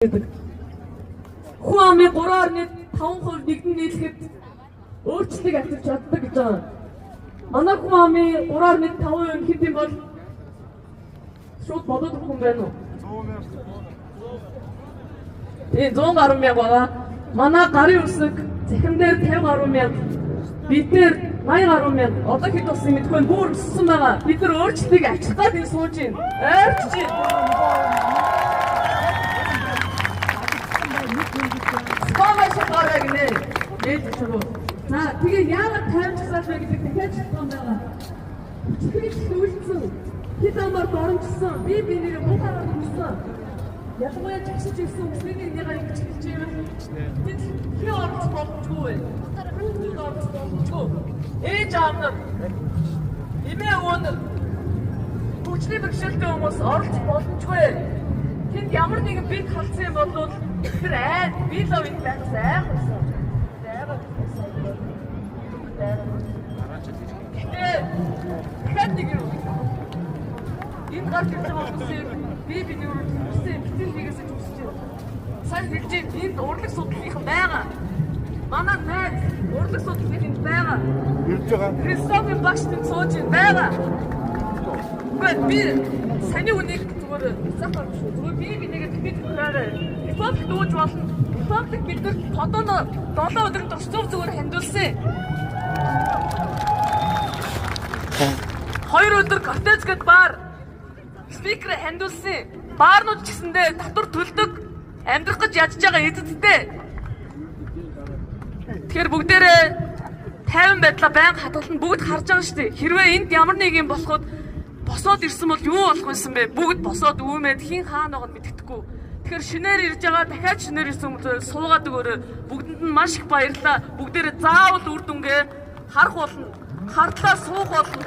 Гэдэг. Хүн амын 3.5% нэгдэн нийлэхэд өөрчлөлтийг авчирч чаддаг гэж байгаа. Манай хүн амын 3.5% нь хэд юм бол шууд бодоод өгөх юм байна уу? Тийм, 100 гаруй мянга байгаа. Манай гарын үсэг цахим дээр 50 гаруй мянга, бид нэр 80 гаруй мянга. Одоо хэд болсон мэдэхгүй бүр өссөн байгаа. Бид нар өөрчлөлтийг авчрах гээд энэ сууж байна. Ойрч байна. Спамаа гинэ. Нээж чуруу. За, тэгээ яагаад тайвшсаад вэ гэдэг дахиад шалтгаан байгаа. Хүчрхийлэл үйлдсэн. Хил амаар доромжсон. Би бинээрээ муухайгаар өмсөн. Ялангуяа жагсаж ирсэн хүмүүсийн нэгнийгаа ингэж хэлж байвал тэд хин оролцох боломжгүй вэ? Хүүхдүүд оролцох боломжгүй. Ээж аав нар, эмээ өвөө нар, хөгжлийн бэрхшээлтэй хүмүүс оролцох боломжгүй. Тэнд ямар нэгэн бит халдсан юм бол тэр айд би л энд байхаас айх байсан. Айгаад байсан. Гэтэ дахиад нэг юм. Энд гарч ирж байгаа хүмүүсийг би биний өрөөнд хүссэн битэн хийгээсэй гэж хүсэж байна. Сайн хэлж байна. Энд урлаг судлалынхан байгаа. Манай найз урлаг судлалын энд байгаа. Ирж байгаа. Философийн багш тэнд сууж байгаа. Үгүй, би саяны үнийг зүгээр заахаар шүү. Зүгээр би бинийгээ бид хүрээрээ Republic дүүж болно. Republic бид нар тодоно 7 өдрийн турш зөв зүгээр хандуулсан. 2 өдөр Кортез гэд бар спикер хандуулсан. Баарнууд ч гэсэндээ татвар төлдөг, амьдрах гэж ядж байгаа эзэдтэй. Тэгэхээр бүгдээрээ тайван байдлаа байнга хадгална, бүгд харж байгаа шүү дээ. Хэрвээ энд ямар нэг юм болоход босоод ирсэн бол юу болох байсан бэ? Бүгд босоод үүмээд хин хаана байгааг нь мэддэхгүй. Тэгэхээр шинээр ирж байгаа, дахиад шинээр ирсэн хүмүүс суугаад өгөөрэй. Бүгдэнд нь маш их баярлалаа. Бүгдээрээ заавал үр дүнгээ харах болно. Хардлаа суух болно.